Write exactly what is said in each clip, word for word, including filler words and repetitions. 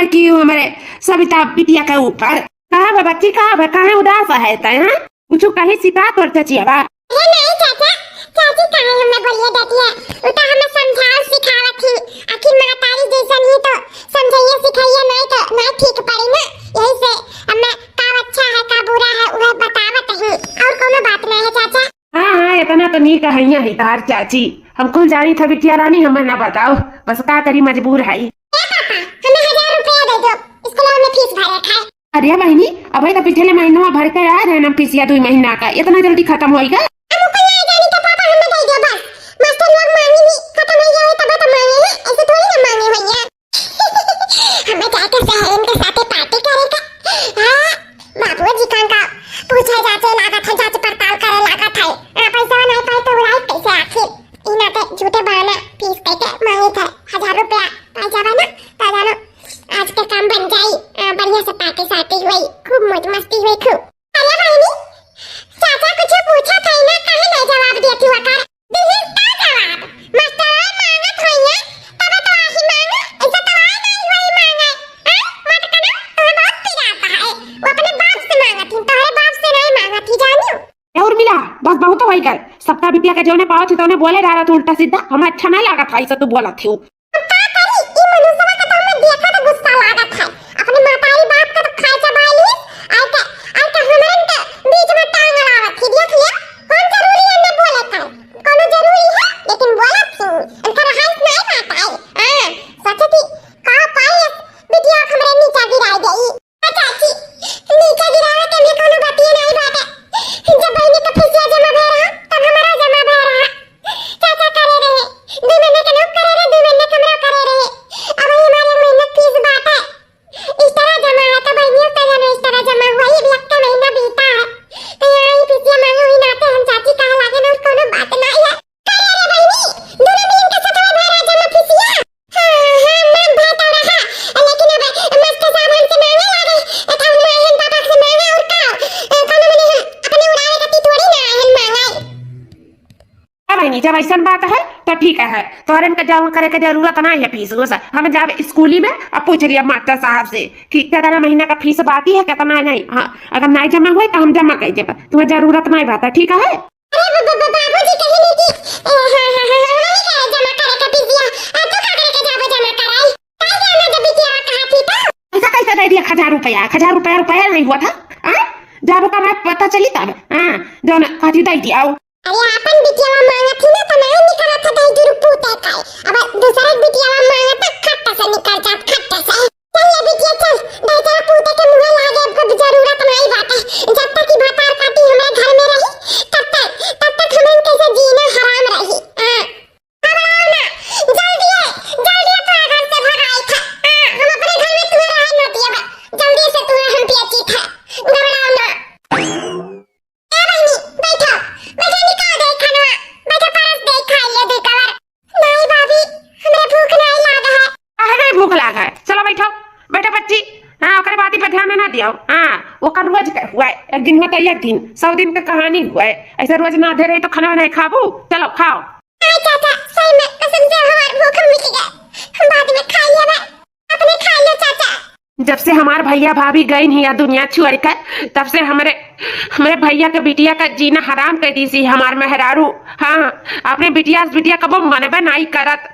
कि हमरे सविता बिटिया के ऊपर। कहाँ बा बच्ची, कहाँ बा, काहे उदास है तै, हाँ? कुछ कही सिता तोर चचिया बा? अरे नहीं चाचा, चाची काहे हमें बोलिए डटिया, उ तो हमें समझाओ सिखावत ही, आखिर महतारी जैसन ही तो समझाइए सिखाइए, नहीं तो नहीं ठीक पड़ी ना। यही से हमें का अच्छा है का बुरा है वह बतावत ही, और कोनो बात नहीं है चाचा। हाँ, हाँ, इतना तो नीक हइया ही तार चाची। हम कुल जानी था बिटिया रानी, हमें ना बताओ, बस का करी, मजबूर है। ए पापा, हमें हजार रुपया दे दो, स्कूल में फीस भरे खाए। अरे बहिनी, अबे तो पिछले महीनवा भर के आए रहे ना फीसिया, दुई महीना का, इतना जल्दी खत्म होइगा? अब ऊपर ले जानी तो पापा हमें दे दो बस, मास्टर लोग मांगे नहीं, खत्म हो जाए तब तो मांगे हैं, ऐसे थोड़ी ना मांगे भैया। हमें जाके शहरन के साथे पार्टी करे का। हाँ, बाबूजी कान का पूछे जाचे लागत है, जांच पड़ताल करे लागत है। आ, पैसा नहीं पाए तो उड़ाई कैसे आखिर? ई नाते झूठे बहाना फीस कह के मांगे थे हजार रुपया, पाए जावे ना, तो जानो आज के काम बन जाई। आ, बढ़िया से पार्टी सार्टी हुई, खूब मौज मस्ती हुई खूब। अरे बहिनी, चाचा कुछ पूछा था ना, काहे नहीं जवाब दिया तू अकर? दिहिस का जवाब? मास्टरवा मांगत होइहैं, तब तो आही मांगे, ऐसे तो आए नहीं होई मांगे। हाँ? मटकना, तोहे बहुत पिरात है। वो अपने बाप से मांगत ही, तोहरे बाप से नहीं मांगत ही, जानियो। ए उर्मिला, बस बहुत होई गए। सबका बिटिया के जौने पावत ही तौने बोले रहा तू उल्टा सीधा, हमें अच्छा नहीं लागत है, ऐसा तू बोलत ही। अब का करी, ई मनुष्यवा के तो हमें देखा तो गुस्सा लागत है। अपने महतारी बाप का तो खाए चबाई ली, आके, आके हमरन के बीच में टांग अड़ावत ही, देख लिया? कौन जरूरी है इन्हें बोले का? कोनो जरूरी है, लेकिन बोलत ही, इनका रहाइश नहीं पाता है। हाँ, सोचे थी, का पाई बिटिया हमरे नीचा गिराई गई। आ चाची, नीचा गिरावे के लिए कोनो बतिये नहीं बाटे। जब बहिनी के फीसिया जमा भय रहा, तब हमारा जमा भय रहा। चाचा करे रहे, दू महीने के लोग करे रहे, दू महीने के हमरा करे रहे। अब ये हमारे महीने फीस बाटे। इस तरह जमा है, तो बहिनियों का जमा इस तरह जमा हुआ, ये भी एक महीना बीता है। तो यहाँ ही फीसिया मांगे हुई नाते हम चाची कहाँ लागे ना, कोनो बात नहीं है। अरे, अरे बहिनी, दोनों मिलन के साथ में भरा जमा फीसिया। हाँ, हाँ, मांग भाई तो रहा, लेकिन अब मास्टर साहब हमसे मांगे लागे, तो हम आयन पापा से मांगे और का? ए, कोनो मने हम अपने उड़ावे खातिर थोड़ी ना आयन मांगे। अब बहिनी, जब ऐसन बात है, तो ठीक है, तोहरन के जमा करे के जरूरत नहीं है फीस, बस हम जाब स्कूली में, अब पूछ लिया मास्टर साहब से कि कितना महीना का फीस बाकी है, कितना नहीं। हाँ, अगर नहीं जमा हुई, तो हम जमा कर देब, तुम्हें जरूरत नहीं बात है, ठीक है? अरे ब-, ब-, ब-, बाबूजी कहे नहीं कि, ए, हाँ, हाँ, हाँ, हाँ, हमनी के जमा करे के बिटिया। आ, तू का करे के जाबो जमा कराई? काहे जाना जब बिटिया कहा थी तो? ऐसा कैसे दे दिया हजार रुपया? हजार रुपया, रुपया नहीं हुआ था? हाँ? जाबो का मैं पता चली तब। हाँ, जो ना कहती दे दिया। अरे आपन बिटिया मांगत थी ना तो नहीं निकलत था दही जुरु पूते का। अब दूसरे बिटिया मांगत था खट्टा से निकल जात, खट्टा से। चल ले बिटिया, चल, बेचारा पूते के मुँह लागे, अब जरूरत नहीं बाटे। जब तक ई भतार काटी हमरे घर में रही, तब तक, तब तक हमन कैसे जीना हराम रही। हाँ। घबराओ ना, जल्दी है, जल्दी है, तोरा घर से भगाई था। हाँ, हम अपने घर में तुम्हें रहे न दिए बा। जल्दी से तुम्हें हम बेची था। घबराओ ना। ए बहिनी, बैठो, बैठो, निकाल दे खानवा, बैठो, परस दे, खा ले दे कवर। नहीं भाभी, हमरे भूख नहीं लाग है। काहे नहीं भूख लाग है? चलो बैठो, बैठो बच्ची। हाँ, ओकरे बाती पे ध्यान ना दियो। हाँ, ओकर रोज के हुआ है, एक दिन होता है, एक दिन, सौ दिन के कहानी हुआ है। ऐसे रोज ना दे रही तो खाना नहीं खाबू। चलो खाओ। नहीं चाचा, सही में कसम से हमार भूख मिट गए, हम बाद में खा लिया बा। अपने खा लो चाचा। जब से हमार भैया भाभी गई नहीं या दुनिया छोड़ कर, तब से हमरे, हमरे भैया के बिटिया का जीना हराम कर दी सी हमार मेहरारू। हाँ, अपने बिटिया से बिटिया कबो मनबे नहीं करत।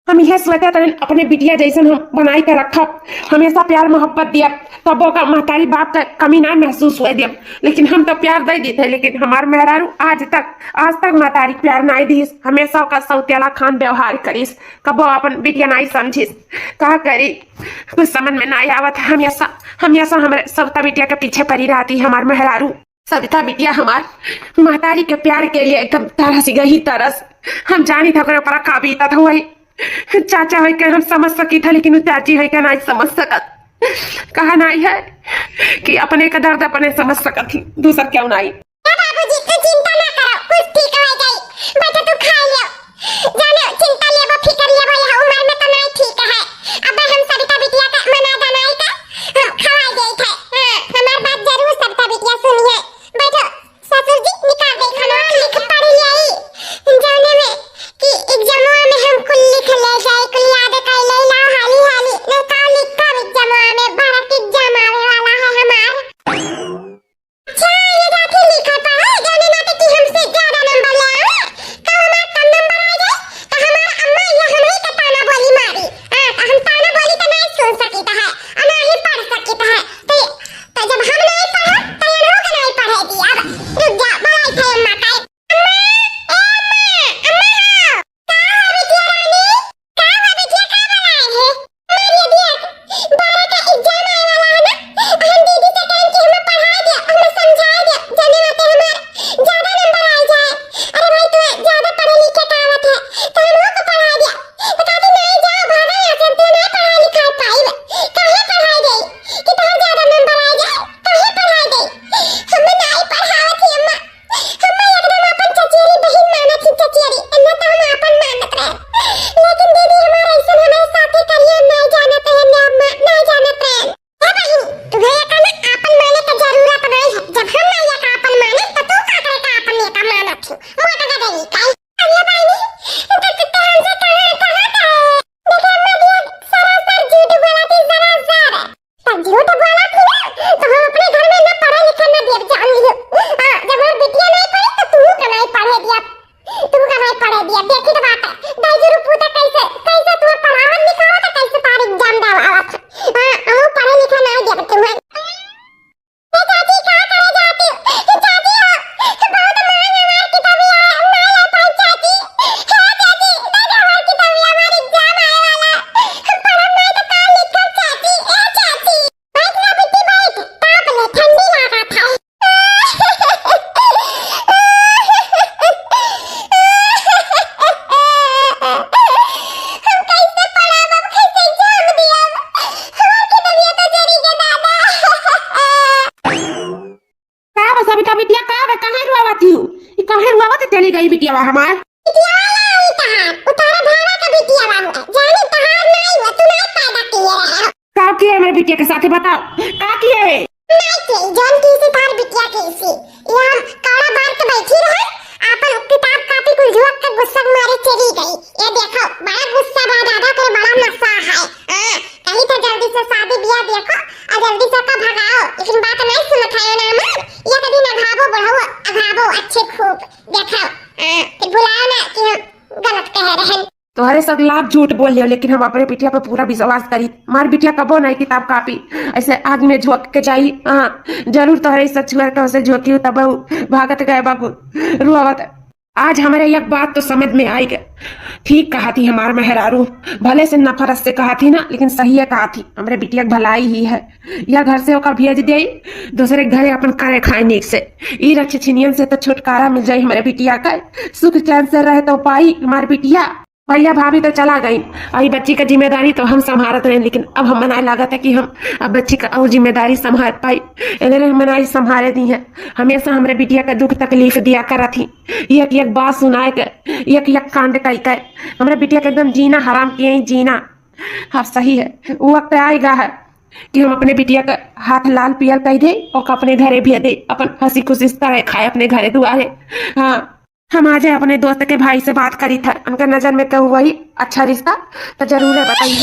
हम यह सोचत रहन अपने बिटिया जैसन हम बनाई के रखब, हमेशा प्यार मोहब्बत दियब, तब ओकर महतारी बाप का कमी ना महसूस होए दियब। लेकिन हम तो प्यार दे देते, लेकिन हमार मेहरारू आज तक, आज तक महतारी प्यार नहीं दी, हमेशा ओकर सौतेला खान व्यवहार करीस, कबो अपन बिटिया नहीं समझीस। का करी, कुछ समझ में नहीं आवत है। हमेशा, हमेशा हमरे सविता बिटिया के पीछे पड़ी रहती हमार मेहरारू। सविता बिटिया हमार महतारी के प्यार के लिए एकदम तरस गई, तरस। हम जानी था ओकरे ऊपर का बीतत हुई। चाचा होई के हम समझ सकी था, लेकिन वो चाची होई के नहीं समझ सकत। कहा नहीं है कि अपने का दर्द अपने समझ सकत ही, दूसर क्यों नहीं। ए बाबूजी, तू चिंता ना करो, कुछ ठीक हो जाई। बेटा, तू खा लियो। जानो, चिंता लेबो, फिकर लेबो, यह उम्र में तो नहीं ठीक है। अब हम सविता बिटिया का मना दनाई का, हम खवाई देई थे। हाँ, हमार बात जरूर सविता बिटिया सुनिए। बैठो, ससुर जी, निकाल दे खाना, लिख पढ़ ले आई। जाने में कि एग्जामवा में हम कुल लिख ले जाए, कुल याद कर ले ला, हाली हाली। नहीं का लिखा एग्जामवा? मोटका देवी काई। अरे बहनी, तो, तो, तो हमसे कहाँ, कहाँ का है? देखिए अम्मा जी, सरासर झूठ बोला थी, सरासर। तो झूठ बोला थी ना, तो हम अपने घर में ना पढ़े लिखे ना दिए, जान लियो। हाँ, जब हमार बिटिया नहीं पढ़ी, तो तू का नहीं पढ़े दिया, तू का नहीं पढ़े दिया। देखी तो बात है, दाई जी रूपू तो कैसे, कैसे तू पढ़ावत लिखावत, कैसे तार एग्जाम देवावत। हाँ, हम पढ़े लिखे नहीं दिया तुम्हें। ए चाची, का करे जाती हो? ए चाची हो, बहुत मार हमार किताबिया है, हम ना ले पाई चाची। हे चाची, दे दे हमार किताबिया, हमार एग्जाम आए वाला है। हम पढ़ब नहीं तो का लिखब चाची? ए चाची, बैठ जा बिट्टी, बैठ, ताप ले, ठंडी लागत है। हम कैसे पढ़ब, अब कैसे एग्जाम दियब? हमार किताबिया तो जरी के दादा। का बा सबिता बिटिया, का बा, काहे रुआवत हिउ? ई काहे रुआवत चली गई बिटिया बा हमार? बिटिया वाला ई तहार, उतारा धारा का बिटिया बा हुआ। जाने तहार नाई हुआ, तू नाई पैदा किए रहे हो। का किए हमरे बिटिया के साथे, बताओ, का किए? नाई के, जौन की से तहार बिटिया के से। ये हम कौड़ा बार के बैठी रहे, आपन किताब कापी कुल झुआक के गुस्सा के मारे चली गई। ये देखो, बड़ा गुस्सा बा दादा के, बड़ा नशा है। हाँ, कहीं तो जल्दी से शादी बियाह देखो, और जल्दी से का भगाओ, लेकिन बात नहीं सुनत है ना हमार। एक दिन अघाबो बुढ़ऊ, अघाबो अच्छे खूब, देखो। हाँ, फिर बुलाओ ना कि हम गलत कह रहे हैं। तोहरे सब लाभ झूठ बोल लियो, लेकिन हम अपने बिटिया पे पूरा विश्वास करी। हमार बिटिया कबो नहीं किताब कापी ऐसे आग में झोंक के जाई। हाँ, जरूर तोहरे सचुअर के उसे झोंकी तब उ भागत गए बाबू, रुआवत। आज हमरे एक बात तो समझ में आई गए। ठीक कहा थी हमार मेहरारू, भले से नफरत से कहा थी ना, लेकिन सही है कहा थी, हमरे बिटिया के भलाई ही है। या घर से ओका भेज दे, दूसरे घरे अपन करे खाए नीक से। ई रक्षछिनियन से तो छुटकारा मिल जाई हमरे बिटिया का, सुख चैन से रहे तो पाई हमार बिटिया। भैया भाभी तो चला गई, अभी बच्ची का जिम्मेदारी तो हम संभारत रहे, लेकिन अब हम मनाए लागत है कि हम अब बच्ची का और जिम्मेदारी संभार पाई। इधर हम मनाई संभारे दी है, हमेशा हमरे बिटिया का दुख तकलीफ दिया करत ही, एक एक बात सुनाए के, एक एक कांड कई के हमरे बिटिया का एकदम जीना हराम किए ही जीना। हाँ सही है, वो वक्त आएगा है कि हम अपने बिटिया का हाथ लाल पियल कह दे और अपने घरे भेज दे, अपन हंसी खुशी से करे खाए अपने घरे दुआरे। हाँ, हम आज अपने दोस्त के भाई से बात करी था, उनके नजर में तो वही अच्छा रिश्ता तो जरूर है, बताइए।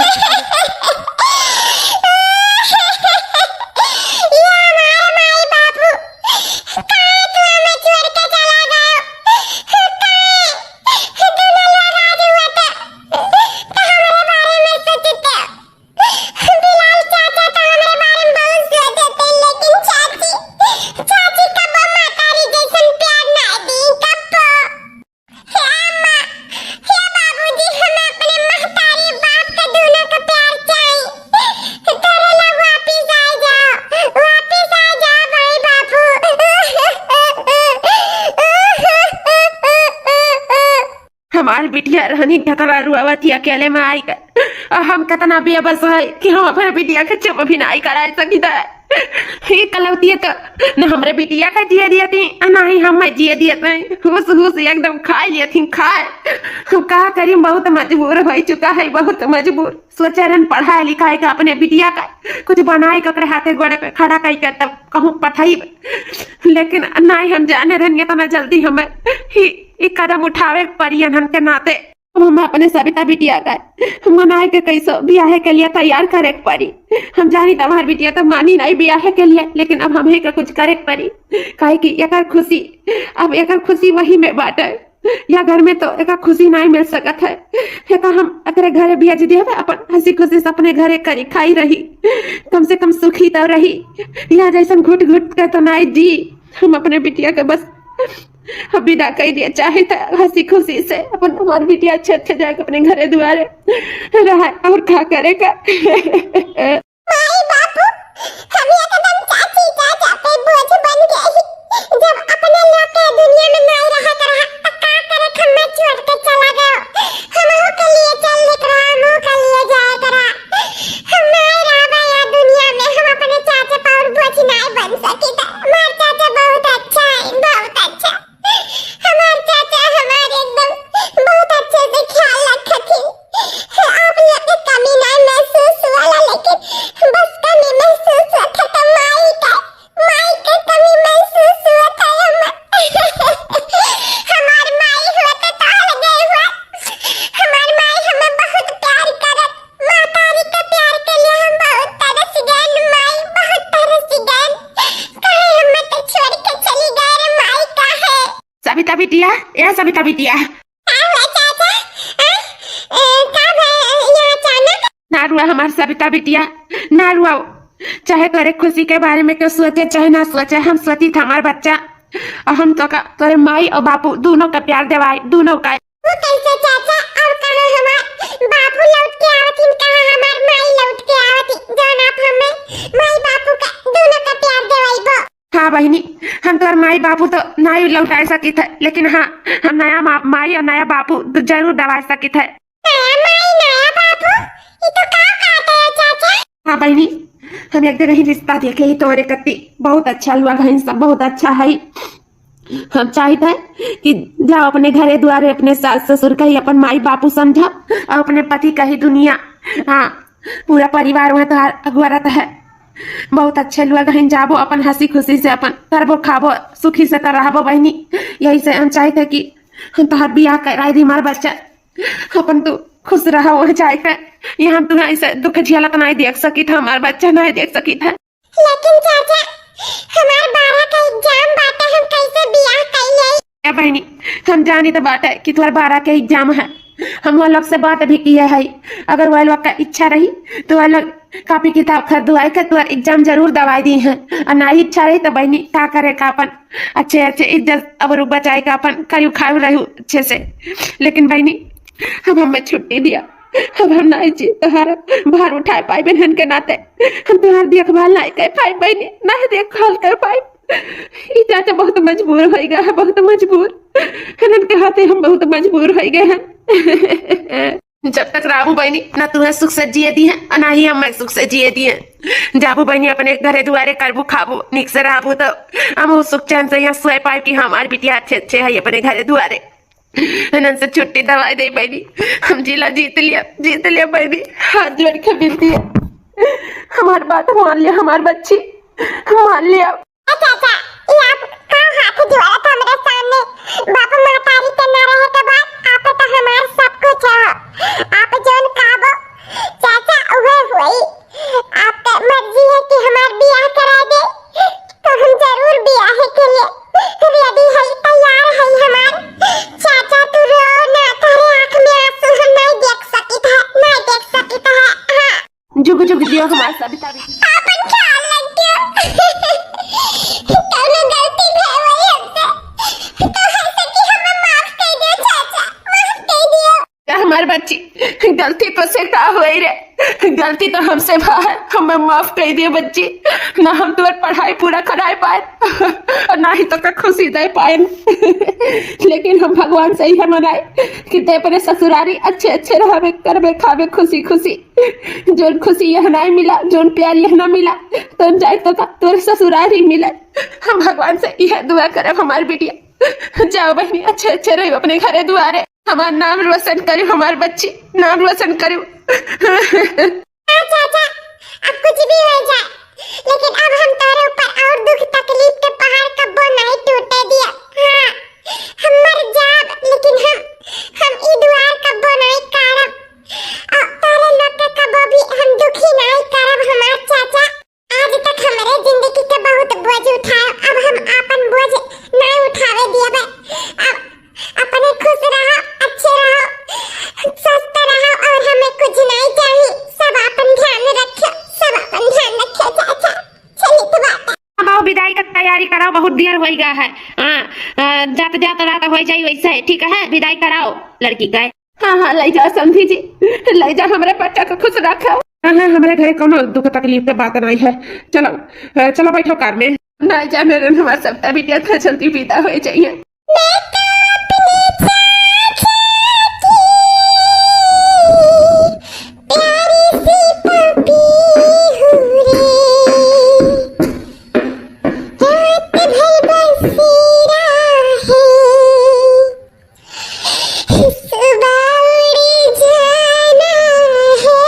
ये हमारे माई बाबू, काहे तू हमें छोड़ के चला गया? काहे? दोनों लोग आज हुआ था, तो हमारे बारे में सोचते। बिलाल चाचा तो हमरे बारे में बहुत सोचते, लेकिन चाची, चाची कब्बो मतारी जैसन प्यार ना दी, कब्बो। हे अम्मा, हे बाबूजी, हम अपने महतारी बाप के दोनों के प्यार चाही। तोरे लोग वापिस आ जाओ, वापिस आ जाओ भाई बाबू। हमार बिटिया रहनी ढकला रुआवत ही अकेले में आई के। आ हम कितना बेबस है कि हम अपने बिटिया के चुप भी नहीं करा सकी था। ये कलौतिया तो न हमरे बिटिया का जिए दिए थी, आ ना ही हम जिए दिए थे। हुस हुस एकदम खाए लिए थी, खाए। हम का करी, बहुत मजबूर हो चुका है, बहुत मजबूर। सोचे रहन पढ़ाए लिखाए के अपने बिटिया का कुछ बनाए के ओकरे हाथे गोड़े पे खड़ा कई के तब कहूँ पठाई, लेकिन ना ही हम जाने रहन इतना जल्दी हमें ही, ही कदम उठावे के पड़ी इन्हन के नाते। अब हम अपने सबिता बिटिया का मनाए के कैसो बियाहे के लिए तैयार करे के पड़ी। हम जानी त हमार बिटिया तो मानी नहीं बियाहे के लिए, लेकिन अब हमें के कुछ करे के पड़ी, काहे कि एकर खुशी, अब एकर खुशी वही में बाटे। या घर में तो एका खुशी नहीं मिल सकत है। एका हम एकरे घरे भेज देबे, अपन हंसी खुशी से अपने घरे करी खाई रही, कम से कम सुखी तो रही। या जैसन घुट घुट के तो नहीं जी, हम अपने बिटिया के बस अब विदा कर दिया चाहे था हंसी खुशी से अपन हमार बिटिया अच्छे अच्छे जाके अपने घरे दुआरे रहे और का करे का। माई बापू, हम एकदम चाची चाचा पे बोझ बन गए ही। जब अपने लोग के दुनिया में नहीं रहा कर रहा, तो का करे हमें छोड़ के चला गया। हम के लिए चल निकला, हम के लिए जाए करा। हम नहीं रहा या दुनिया में, हम अपने चाचा पर बोझ नहीं बन सकी था। हमार चाचा बहुत अच्छा है, बहुत अच्छा। हमार चाचा हमार एकदम बहुत अच्छे से ख्याल रखत ही। आप लोग के कमी नहीं महसूस वाला, लेकिन सबिता बिटिया, ए सबिता बिटिया। का हुआ चाचा? आ? ए, का भा-, यहाँ अचानक? ना रुआ हमार सबिता बिटिया, ना रुआ। चाहे तोरे खुशी के बारे में क्यों सोचे, चाहे ना सोचे, हम सोची था हमार बच्चा। और हम तो का, तोरे माई और बापू दोनों का प्यार देवाई, दोनों का। वो कैसे चाचा? और कहाँ हमार बापू लौट के आवत हिन, कहाँ हमार माई लौट के आवत हिन, जौन आप हमें माई बापू का दोनों का प्यार देवाई बो? हाँ बहिनी, हम तोर माई बापू तो नाई लौटाए सकित है, लेकिन हाँ, हम नया मा-, माई और नया बापू तो जरूर दवाए सकित है। नया माई, नया बापू, ये तो का कहते हैं चाचा? हाँ बहिनी, हम एक जगह ही रिश्ता देखे ही तोरे कत्ती, बहुत अच्छा लुआ बहिन, सब बहुत अच्छा है। हम चाहित है कि जाओ अपने घरे दुआरे, अपने सास ससुर का ही अपन माई बापू समझा और अपने पति का ही दुनिया। हाँ, पूरा परिवार वहाँ तोहार अगुआरत है। बहुत अच्छे लोग हैं, जाबो अपन हँसी खुशी से अपन करबो खाबो, सुखी से तो रहबो बहिनी। यही से हम चाहित है कि हम तोहार बियाह कराई दी हमार बच्चा, अपन तू खुश रहा वहाँ जाए के। यहाँ हम तुम्हें ऐसे दुख झेलत नहीं देख सकित है, हमार बच्चा नहीं देख सकित है। लेकिन चाचा, हमार बारह का एग्जाम बाटे, हम कैसे बियाह कइले? ए बहिनी, हम जानी तो बाटे कि तोहर बारह के एग्जाम है। हम वो लोग से बात भी किए है, अगर वो लोग का इच्छा रही तो वो लोग कॉपी किताब खरीदवाए के तोहर एग्जाम जरूर दवाई दी है, और ना इच्छा रही तो बहिनी का करे का अपन अच्छे अच्छे इज्जत अबरू बचाए का अपन करियो खायो रहू अच्छे से। लेकिन बहिनी, अब हमें छुट्टी दिया, अब हम नहीं जी तोहार भार उठाए पाए बहन के नाते, हम तोहार देखभाल नहीं कर पाए बहनी, नहीं देखभाल कर पाए। ई चाचा बहुत मजबूर हो गया है, बहुत मजबूर। इन्हन के हाथे हम बहुत मजबूर हो गए हैं। जब तक राबू बहनी ना तुम्हें सुख से जिए दी है और ना ही हमें सुख से जिए दी है। जाबू बहनी अपने घरे दुआरे करबू खाबू निक से रहबू तो हम वो सुख चैन से यहाँ सोए पाए कि हमार बिटिया अच्छे अच्छे है अपने घरे दुआरे। इन्हन से छुट्टी दवाई दे बहनी, हम जिला जीत लिया, जीत लिया बहनी, हाथ जोड़ के विनती है, हमार बात मान लिया, हमार बच्ची मान लिया। ए चाचा, ये आप का हाथ जोड़त हमरे सामने? बाप महतारी के ना रहे के बाद आप तो हमार सब कुछ हो। आप जौन कहबो चाचा, उहे होई। आपके मर्जी है कि हमार बियाह करा दे, तो हम जरूर बियाह के लिए ready है, तैयार है हमार। चाचा, तू रो ना, तोहरे आँख में आंसू हम नहीं देख सकित है, नहीं देख सकित है। हाँ। जुग जुग जियो हमार सबिता बिटिया। आपन ख्याल रखियो। कौनो गलती भय होई हमसे, तो है सकी हमें माफ कर दियो चाचा, माफ कर दियो। का हमार बच्ची, गलती तो से का होई रे, गलती तो हमसे भा है, हमें माफ कर दियो बच्ची। ना हम तोर पढ़ाई पूरा कराए पाए और ना ही तो का खुशी दे पाए, लेकिन हम भगवान से यह मनाए कि ते अपने ससुरारी अच्छे अच्छे रहबे करबे खाबे खुशी खुशी। जोन खुशी यह ना मिला, जोन प्यार यह ना मिला, तो जाए तो का तोर ससुरारी मिले। हम भगवान से यह दुआ करब हमार बिटिया, जाओ बहनी अच्छे अच्छे रहो अपने घरे दुआरे। हमार नाम रोशन करियो, हमार बच्ची, नाम रोशन करियो। हाँ चाचा, अब कुछ भी हो जाए, लेकिन अब हम तोरे ऊपर और दुख तकलीफ के पहाड़ कब्बो नहीं टूटे दिया। हाँ, हम मर जाब, लेकिन हम, हम ई दुआर कब्बो नहीं काढ़ब। और तोरे लोग के कब्बो भी हम दुखी नहीं करब, हमार चाचा। आज तक हमरे जिंदगी के बहुत बोझ उठाए, अब हम आपन बोझ नहीं उठावे दियबे। अब अपने खुश रहो, अच्छे रहो, स्वस्थ रहो और हमें कुछ नहीं चाहिए। सब आपन ध्यान रखियो, सब आपन ध्यान रखियो चाचा। चलित बाटे। अब आओ विदाई का तैयारी कराओ, बहुत देर हो गया है। हाँ, आ, जात जात रात हो जाई वैसे, ठीक है, विदाई कराओ लड़की का। हाँ, हाँ, ले जा समधी जी, ले जा, हमरे बच्चा को खुश रखो। हाँ, हाँ, हमरे घरे कोनो दुख तकलीफ के बात नहीं है। चलो, अ, चलो बैठो कार में। नहीं जा मेरे, हमारे सब बिटिया था, जल्दी विदा हो जाइए। मैं तो अपनी चाची की प्यारी सी पपी हूँ रे, रात भर बसेरा है। सुबह उड़ जाना है,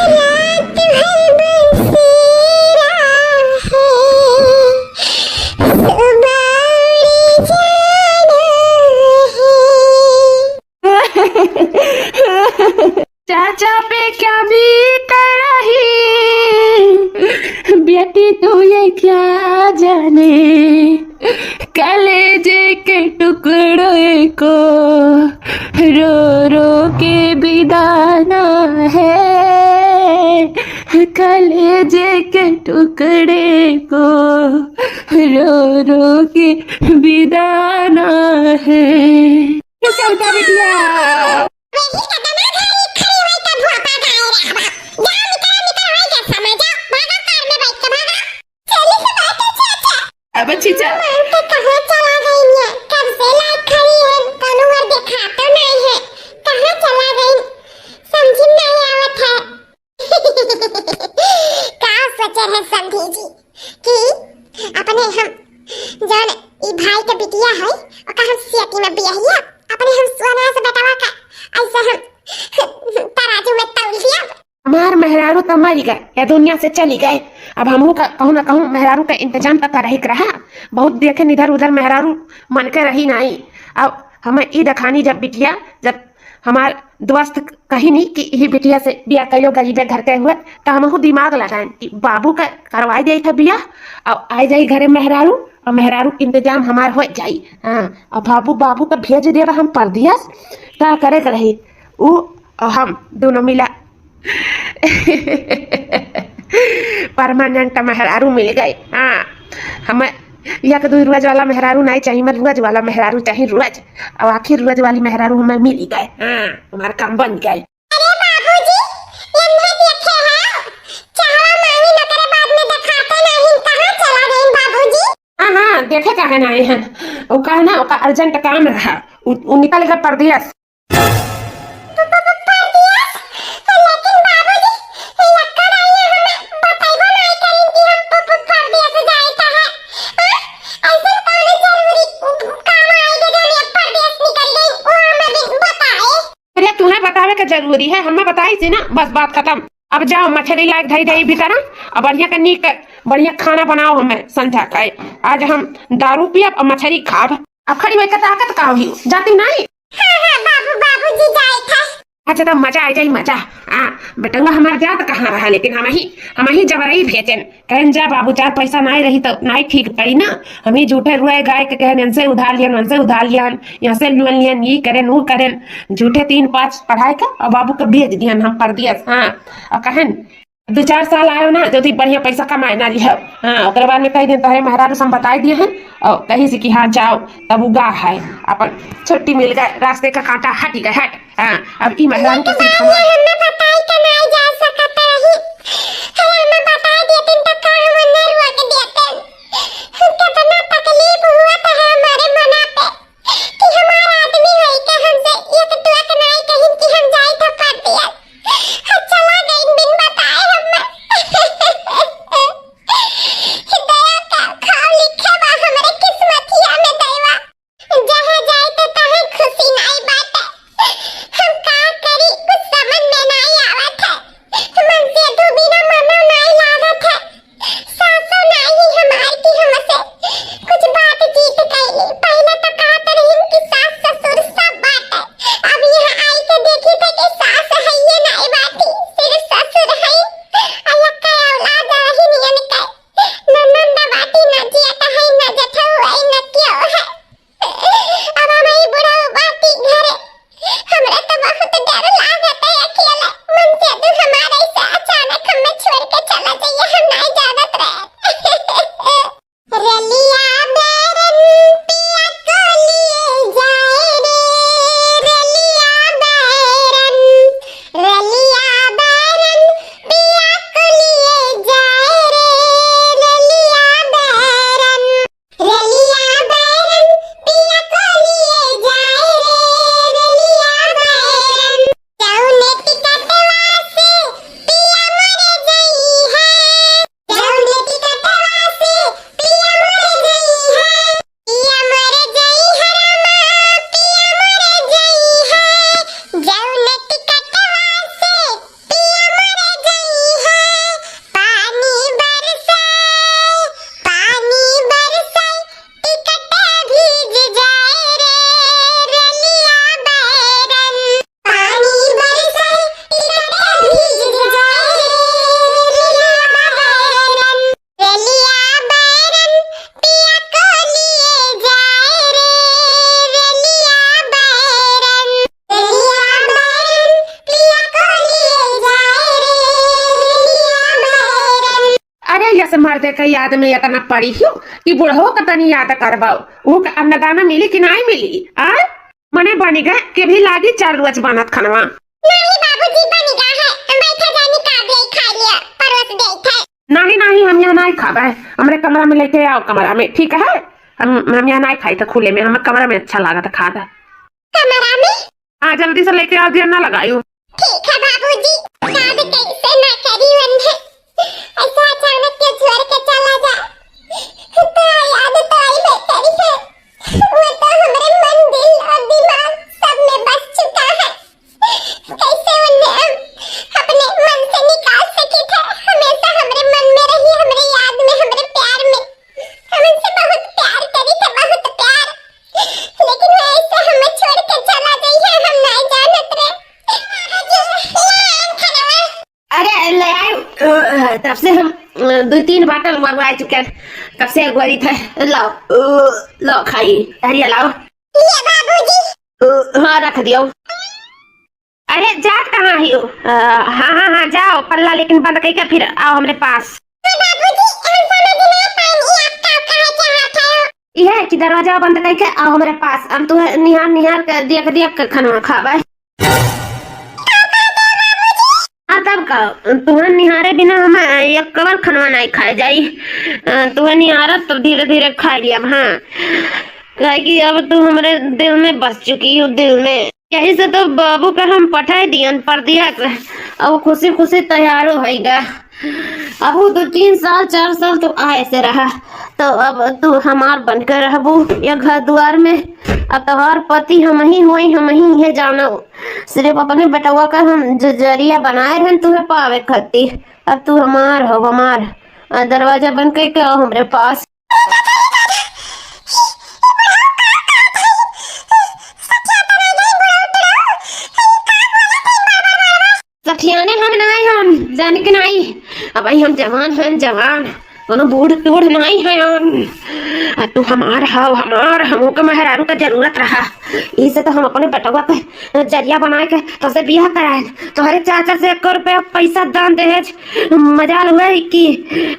रात भर बसेरा है। सुबह को रो रो के बिदाना है, कलेजे के टुकड़े को रो रो के बिदाना है। चंपा बिटिया। वही कदमा घरी खड़ी होई त भोपा गाए रहबा। जाओ निकल, निकल होई के समय, जाओ, भागो कार में बैठ के भागो। चली के बात है चाचा। अब चाचा। मार के कहाँ चला गई है? कब से लाइट खड़ी है, कौनो और दिखाता नहीं है। कहाँ चला गई? समझ में नहीं आवत है। का सोचे है समधी जी कि अपने हम जौन ई भाई के बिटिया है, ओका हम सेटी में बियाहिया, अपने हम सोना से बेटवा का ऐसे हम तराजू में तौल लिया। हमार मेहरारू त मरी गए, या दुनिया से चली गए। अब हमहू का कहूँ ना कहूँ मेहरारू का इंतजाम त करही के रहा। बहुत देखे इधर उधर मेहरारू मन के रही नाई। अब हमें ई देखानी जब बिटिया, जब हमार दोस्त कही नहीं कि यही बिटिया से बिया कहियो गरीबे घर के हुए, त हमहू दिमाग लगाएन कि बाबू का करवाई दे था बिया, अब आ जाई घरे मेहरारू, और मेहरारू के इंतजाम हमार हो जाई। हाँ, अब बाबू, बाबू का भेज देबा हम परदेस, का करे के रही ऊ और हम दोनों मिला। परमानेंट मेहरारू मिल गए। हाँ, हम एक दुई रोज वाला मेहरारू नहीं चाहिए, हमें रोज वाला मेहरारू चाहिए, रोज। अब आखिर रोज वाली मेहरारू हमें मिल गए। हाँ, हमारा काम बन गए। अरे बाबूजी, ये नहीं देखे हैं, चाहवा मांगी न करे, बाद में दिखाते नहीं, कहाँ चला गए बाबूजी? हाँ, हाँ, देखे काहे ना आए हैं। वो कहा ना, ओका अर्जेंट काम रहा, उ, उ निकल गए परदेस। प-, प-, प-, परदेस? तो लेकिन बाबूजी, लक्कड़ आई है, हमें बतैबो नहीं करें कि हम प-, प-, परदेस जाए का है। हाँ? ऐसे कौन जरूरी काम आएगा जो हमें परदेस निकल गई, वो हमें भी बताए। अरे, तुम्हें बतावे का जरूरी है, हमें बताई से ना, बस बात खत्म। अब जाओ, मछरी लायक धई दई भीतर, अब बढ़िया का नीक, बढ़िया खाना बनाओ हमें संझा का। आज हम दारू पियब और मछरी खाब। अब खड़ी होई के ताकत का हुई, जाती नहीं। हाँ, हाँ, बाबू, बाबूजी जाए था। अच्छा, तब मजा आ जाई, मजा। हाँ, बेटंगा हमार जात कहाँ रहा, लेकिन हम ही, हम ही जबरई भेजन। कहन जा बाबू, चार पैसा नाई रही तो नाई ठीक पड़ी ना। हम ही झूठे रुए गाय के कहन, इनसे उधार लियन, उनसे उधार लियन, यहाँ से लोन लियन, ये करेन, वो करेन। झूठे तीन पाँच पढ़ाए का और बाबू के भेज दियन हम परदेस। हाँ, और कहन, दो चार साल आयो ना, जल्दी बढ़िया पैसा कमाए ना लिहब। हाँ, ओकरे बाद में कह देन, तोहरे मेहरारू से हम बताई दिए हैं, और कही से कि हाँ, जाओ, तब उ गा है, अपन छुट्टी मिल गए, रास्ते का कांटा हट गए, हट। हाँ, अब ई मेहरारू के सिर्फ हमार हमें बताई के नाई जा सकत रही। अरे, हमें बताई देतिन त का हम उन्हें रोक देतिन। कितना तकलीफ हुआ था हमारे मना पे कि हमार आदमी होई के हमसे एक टोक नाई कहिन कि हम जाई था परदेस। हम चला गई बिन बताए हमें। दया का घाव लिखे बा हमरे किस्मतिया में दैवा। जहाँ जाए तो तहाँ खुशी नाई बाटे। हम का करी, कुछ समझ में नाई आवत है। मन से धोबिना मनो नाई लागत है। ते कई आदमी इतना पढ़ी हो कि बुढ़ो का तनी याद करबाओ। ऊ का अन्नदाना मिली कि नाहीं मिली? आ? मने बनी गए कि भी लागी चार रोज बनत खनवा। नाहीं बाबूजी, बनी गा है। बैठा जानी का दे खा लिया, परोस दे थे। नाहीं, नाहीं, हम यहाँ नाहीं खाबे। हमरे कमरा में लेके आओ, कमरा में, ठीक है? हम, हम यहाँ नाहीं खाई थे खुले में, हमें कमरा में अच्छा लागा था खाना। कमरा में? हाँ, जल्दी से लेके आओ, देर ना लगायो। ठीक है बाबूजी, याद कैसे ना करी मन है। ऐसा अचानक के छोड़ के चला जा, तो याद तो आई बेहतरी है। वो तो हमरे मन, दिल और दिमाग सब में बस चुका है। कैसे उन्हें हम अपने मन से निकाल सकी थे? हमेशा हमरे मन में रही, हमरे याद में, हमरे प्यार में। हम उनसे बहुत प्यार करी थे, बहुत प्यार। लेकिन वो ऐसे हमें छोड़ के चला गई है, हम नहीं जानत रहे। अरे ले आयो, अ, तब से हम, अ, दो तीन बाटल मरवा चुके हैं, तब से अगुवारी था। लाओ, अ, लाओ खाई, हरिया लाओ। ये बाबूजी। अ, हाँ, रख दियो। अरे जात कहाँ ही हो? अ, हाँ, हाँ, हाँ, जाओ, पल्ला लेकिन बंद कइके फिर आओ हमरे पास। हाँ बाबूजी, हम समझ ना पाएन, ये आप का कहे चाहत हो? यह है कि दरवाजा बंद कइके आओ हमरे पास, हम तुहे निहार निहार के, देख देख के खनवा खाबे। हाँ, तब का, तुहे निहारे बिना हम एक कवर खनवा नाहीं खाए जाई। अ, तुहे निहारत तो धीरे धीरे खाए लियब, हाँ, काहे कि अब तू हमरे दिल में बस चुकी हो, दिल में। यही से तो बाबू का हम पठाए दियन परदेस, अब खुशी खुशी तैयारो होइगा। अब वो दो तीन साल, चार साल तो आए से रहा, तो अब तू हमार बन के रहबू ये घर दुआर में। अब तोहार पति हम ही होई, हम ही है जानो। सिर्फ अपने बेटवा का हम ज-, जरिया बनाए रहन तुहे पावे खातिर। अब तू हमार हो, हमार। आ, दरवाजा बंद करके आओ हमरे पास। सठियाने हम नाई हन, जाने के नाई। अब भाई हम जवान हन, जवान, कोनो बूढ़ टूढ़ नाई हन। आ तू हमार हव, हमार, हमहू के मेहरारू के जरूरत रहा, इसे तो हम अपने बेटवा के जरिया बनाए के तोसे बियाह कराएन। तोहरे चाचा से एको रुपया पैसा दान दहेज मजाल हुए कि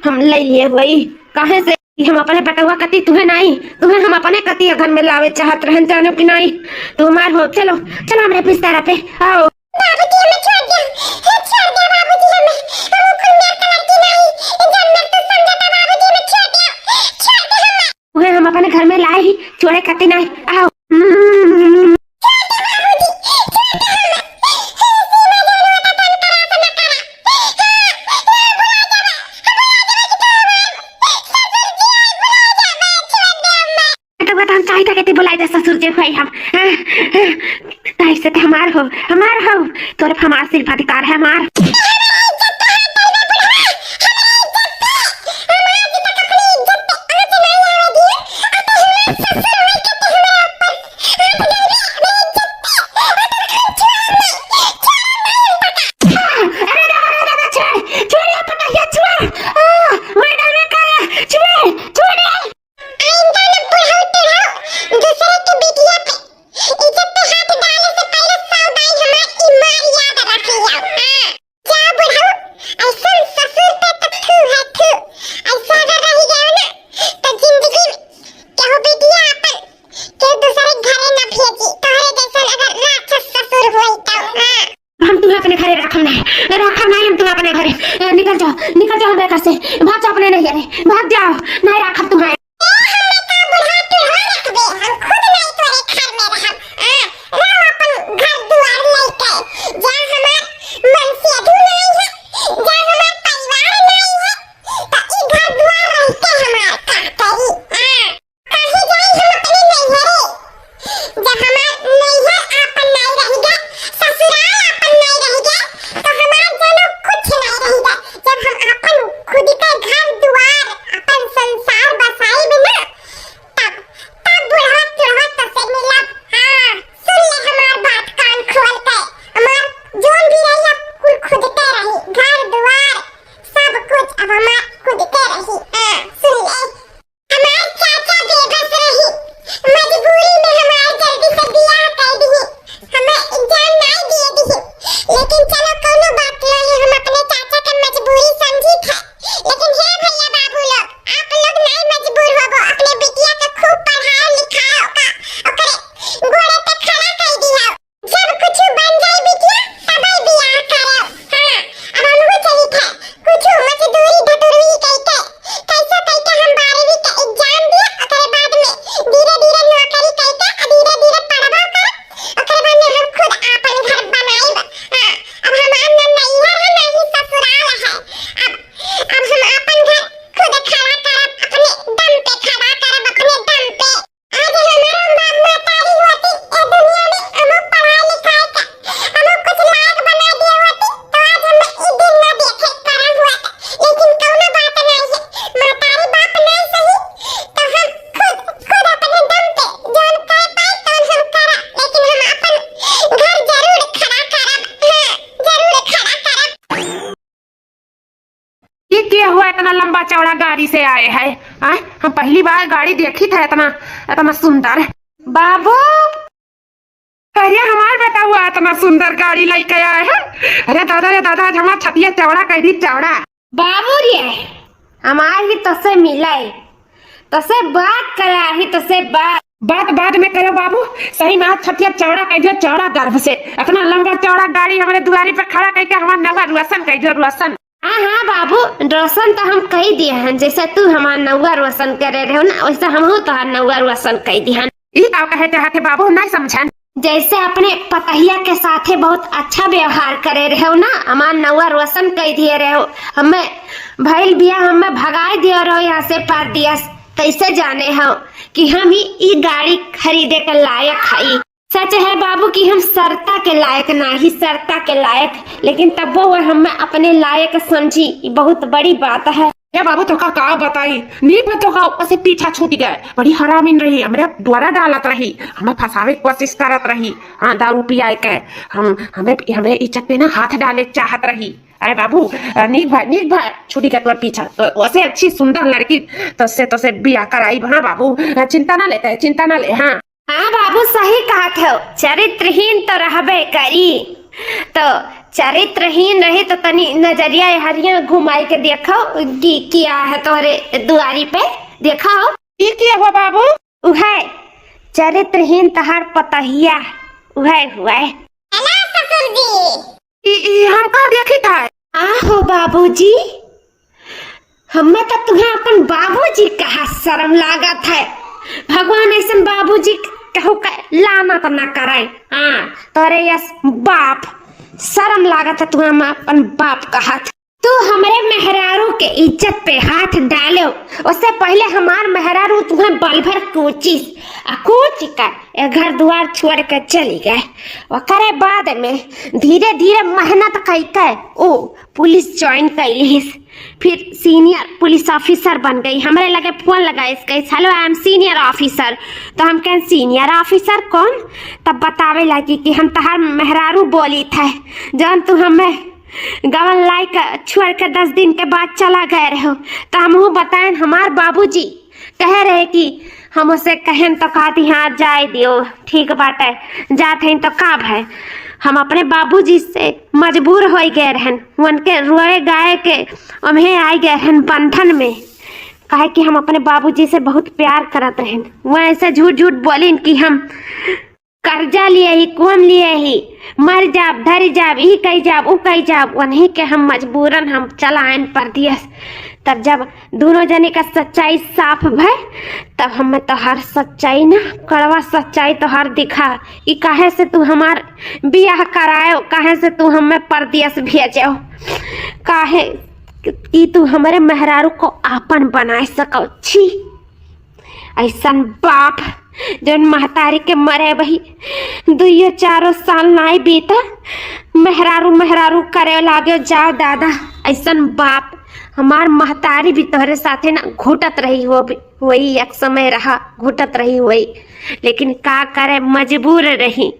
हम ले लिए हुई, काहे से कि हम अपने बेटवा कती तुहे नाई, तुहे हम अपने कती घर में लावे चाहत रहन, जानो कि नाई। तू हमार हो, चलो, चलो हमरे बिस्तारा पे आओ। बाबूजी हमें छोड़ दे, हे छोड़ दे बाबूजी हमें, हम खुद मेर का लड़की नाई, जन मेर तू समझता बाबूजी हमें छोड़ दे, छोड़ दे हमें। तुहे हम अपने घर में लाए ही, छोड़े कती नाई, आओ। हम्म। छोड़ दे बाबूजी, छोड़ दे हमें, हे सीमा जानो का तन करा से न करा, हाँ, ना बुला जावे, बुला जावे कि तू हमार ससुर जी आई, बुला जावे, छोड़ दे हमें। तो बता, हम चाहता कि तू बुलाई दे ससुर जी भाई हम। हाँ, हाँ, काहे से ते हमार हो, हमार हो, तोरे पे हमार सिर्फ अधिकार है, हमार। अरे दादा, दादा, छोड़, छोड़, ये पता ये छोड़। आ, मर्डर में का, छोड़, छोड़। आइंदा न बुढ़ऊ टुढ़ऊ दूसरे के बिटिया पे इज्जत पे हाथ डाले से पहले सौ बाई हमार ईमान याद रखियो। हाँ, जा बुढ़ऊ, ऐसन ससुर पे तो थू है थू। ऐसा अगर रही गयो ना, तो जिंदगी में केहू बिटिया अपन केहू दूसरे के घरे न भेजी। तोहरे जैसन अगर राक्षस ससुर होई तो। हाँ। हम तुम्हें अपने घरे रखब नहीं, रखब नहीं हम तुम्हें अपने घरे। ए, निकल जाओ, निकल जाओ हमरे घर से, भाग जाओ अपने नैहरे, भाग जाओ, नहीं रखब तुम्हें। ए, हमें का बुढ़ा टुढ़ा रखबे, हम खुद नहीं तोरे घर में रहब। आ, रहो अपन घर दुआर लेके, जा हमार मन से अधू नहीं है, जा हमार परिवार नहीं है, तो ई घर दुआर रह के हमार का करी? आ। काहे जाई हम अपने नैहरे? जब हमार नैहर आपन नाई रहिगा, ससुराल आपन नाई रहिगा, तो हमार जनो कुछ नाई रहिगा। जब हम आपन खुद के घर दुआर, आपन संसार से आए हैं। आय, हम पहली बार गाड़ी देखी था इतना, इतना सुंदर। बाबू, अरे हमार बेटा हुआ इतना सुंदर गाड़ी लेके आए हैं। अरे दादा रे दादा, आज हमार छतिया चौड़ा कर दी, चौड़ा। बाबू रे, हमार ही तोसे मिले, तोसे बात करा ही, तोसे बात। बात बाद में करो बाबू, सही में आज छतिया चौड़ा कर दियो, चौड़ा गर्भ से। इतना लंबा चौड़ा गाड़ी हमारे दुआरी पे खड़ा करके हमार नवा रोशन कर दियो, रोशन। हाँ, हाँ बाबू, रोशन तो हम कह दिए हैं, जैसे तू हमार नौवा रोशन करे रहे हो ना, वैसे हमहू तोहार नौवा रोशन कह दिए हैं। ई का कहे चाहत है बाबू, नहीं समझन। जैसे अपने पतहिया के साथे बहुत अच्छा व्यवहार करे रहे हो ना, हमार नौवा रोशन कह दिए रहे हो, हमें भइल बिया, हमें भगाए दिए रहो यहाँ से परदेस। कैसे जाने हो कि हम ही ई गाड़ी खरीदे के लायक हई। सच है बाबू कि हम सरता के लायक नाही, सरता के लायक, लेकिन तब्बो वह हमें अपने लायक समझी, ई बहुत बड़ी बात है। ए बाबू, तोका का बताई, नीक भर तोका ओसे पीछा छूट गए। बड़ी हरामिन रही, हमरे द्वारा डालत रही, हमें फंसावे के कोशिश करत रही। हाँ, दारू पियाए के हम, हमें, हमरे इज्जत पे ना हाथ डाले चाहत रही। अरे बाबू, अ, नीक भर, नीक भर छूट गए तोर पीछा। तो ओसे अच्छी सुंदर लड़की तोसे, तोसे बियाह कराई। हाँ बाबू, अ, चिंता ना लेते, चिंता ना ले। हाँ। हाँ बाबू, सही कहत हो, चरित्रहीन तो रहबे करी। तो चरित्रहीन रही तो तनी नजरिया हरिया घुमाई के देखो कि क्या है तोहरे दुआरी पे, देखो। ई के हो बाबू? उहे चरित्रहीन तहार पतहिया, उहे हुए। हेलो ससुर जी। ई, ई हम का देखी था? आहो बाबूजी, हमें तो तुम्हें अपन बाबूजी कहा शर्म लागत है। भगवान ऐसन बाबूजी कहू के लानत ना करे। हाँ, तोरे यस बाप, शर्म लागत है तुम्हें हम अपन बाप कहत। तू हमरे मेहरारू के इज्जत पे हाथ डालो, उससे पहले हमार मेहरारू तुम्हें बल भर कोचिस, आ कोच कर ए घर दुआर छोड़ के चली गए। ओकरे बाद में धीरे धीरे मेहनत कई के ऊ पुलिस ज्वाइन कैलिस, फिर सीनियर पुलिस ऑफिसर बन गई। हमरे लगे फोन लगाइस, कहिस, "Hello, I am senior officer।" तो हम कहें, "सीनियर ऑफिसर कौन?" तब बतावे लगी कि हम तहार मेहरारू बोली थे, जौन तू हमें गवन लाई के छोड़ के दस दिन के बाद चला गए रहो। तो हमहू बताएन, हमार बाबूजी कहे रहे कि हम उसे कहेन तो कहती, "हाँ, जाए दियो, ठीक बाटे, जात हईन तो का भय।" हम अपने बाबूजी से मजबूर हो गए रहन, उनके रोए गाए के ओम्हे आए गए रहन बंधन में, काहे कि हम अपने बाबूजी से बहुत प्यार करत रहन। वो ऐसे झूठ झूठ बोलिन कि हम कर्जा लिए ही, कौन लिए ही, मर जाब, धर जाब, ई कई जाब, ऊ कई जाब, उन्हीं के हम मजबूरन हम चलाएन परदेस। तब जब दोनों जने का सच्चाई साफ भय, तब हमें तोहार सच्चाई ना, कड़वा सच्चाई तोहार दिखा। ई काहे से तू हमार बियाह करायो, काहे से तू हमें परदेस भेजो, काहे कि तू हमरे मेहरारू को आपन बनाए सको? छी, ऐसन बाप जौन महतारी के मरे वही दुइयो चारो साल नाई बीता, मेहरारू मेहरारू करे लागे। जाओ दादा, ऐसन बाप। हमार महतारी भी तोहरे साथे ना घुटत रही हो, वही एक समय रहा, घुटत रही वही, लेकिन का करे, मजबूर रही।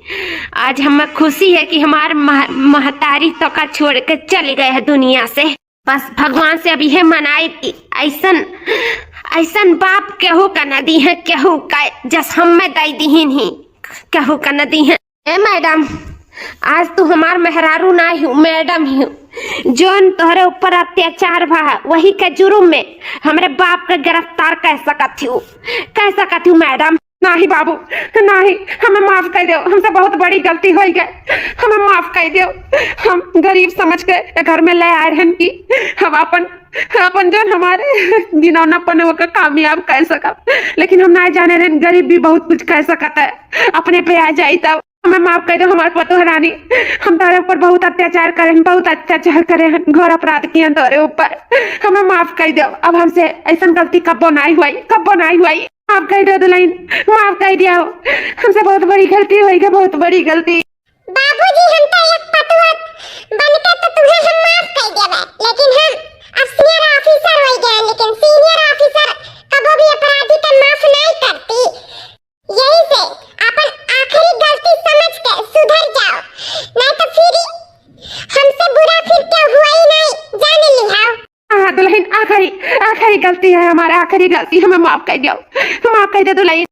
आज हमें खुशी है कि हमार मह-, महतारी तोका छोड़ के चली गए है दुनिया से। बस भगवान से अब इहे मनाई कि ऐसन, ऐसन बाप केहू का न दीहे, केहू का जस हमें दई दीहिन ही, केहू का न दीहे। ए मैडम, आज तू हमार मेहरारू ना ही, मैडम ही। जौन तोहरे ऊपर अत्याचार भा, वही के जुर्म में हमरे बाप के गिरफ्तार कर सकत ही, कर सकत ही मैडम। नाही बाबू, नाही, हमें माफ कर दो, हमसे बहुत बड़ी गलती हो गई, हमें माफ कर दो। हम गरीब समझ के ये घर में ले आए रहन कि हम अपन, अपन जौन हमारे गिनौना पने ओकर कामयाब कर सकब, लेकिन हम ना जाने रहन गरीब भी बहुत कुछ कर सकत है, अपने पे आ जाई तब। हमें माफ कर दो हमारे पतोह रानी, हम तोरे ऊपर बहुत अत्याचार करे हैं, बहुत अत्याचार करे हैं, घोर अपराध किए हैं तोरे ऊपर, हमें माफ कर दो। अब हमसे ऐसन गलती कब्बो नाई हुई, कब्बो नाई हुई। माफ कर दो दुल्हन, माफ कर दिया हो, हमसे बहुत बड़ी गलती हुई है, बहुत बड़ी गलती। बाबूजी, हम तो एक पतोह बन के तो तुम्हें हम माफ कर देबे, लेकिन हम अब सीनियर ऑफिसर हो गए, लेकिन सीनियर ऑफिसर कबो भी अपराधी का माफ नहीं करती। यही से अपन आखिरी गलती समझ के सुधर जाओ, नहीं तो फिर हमसे बुरा फिर क्या हुआ ही नहीं, जान लिहाओ। हाँ दुल्हन, आखिरी, आखिरी गलती है, हमारा आखिरी गलती, हमें माफ कर दो, माफ कर दे दुल्हन।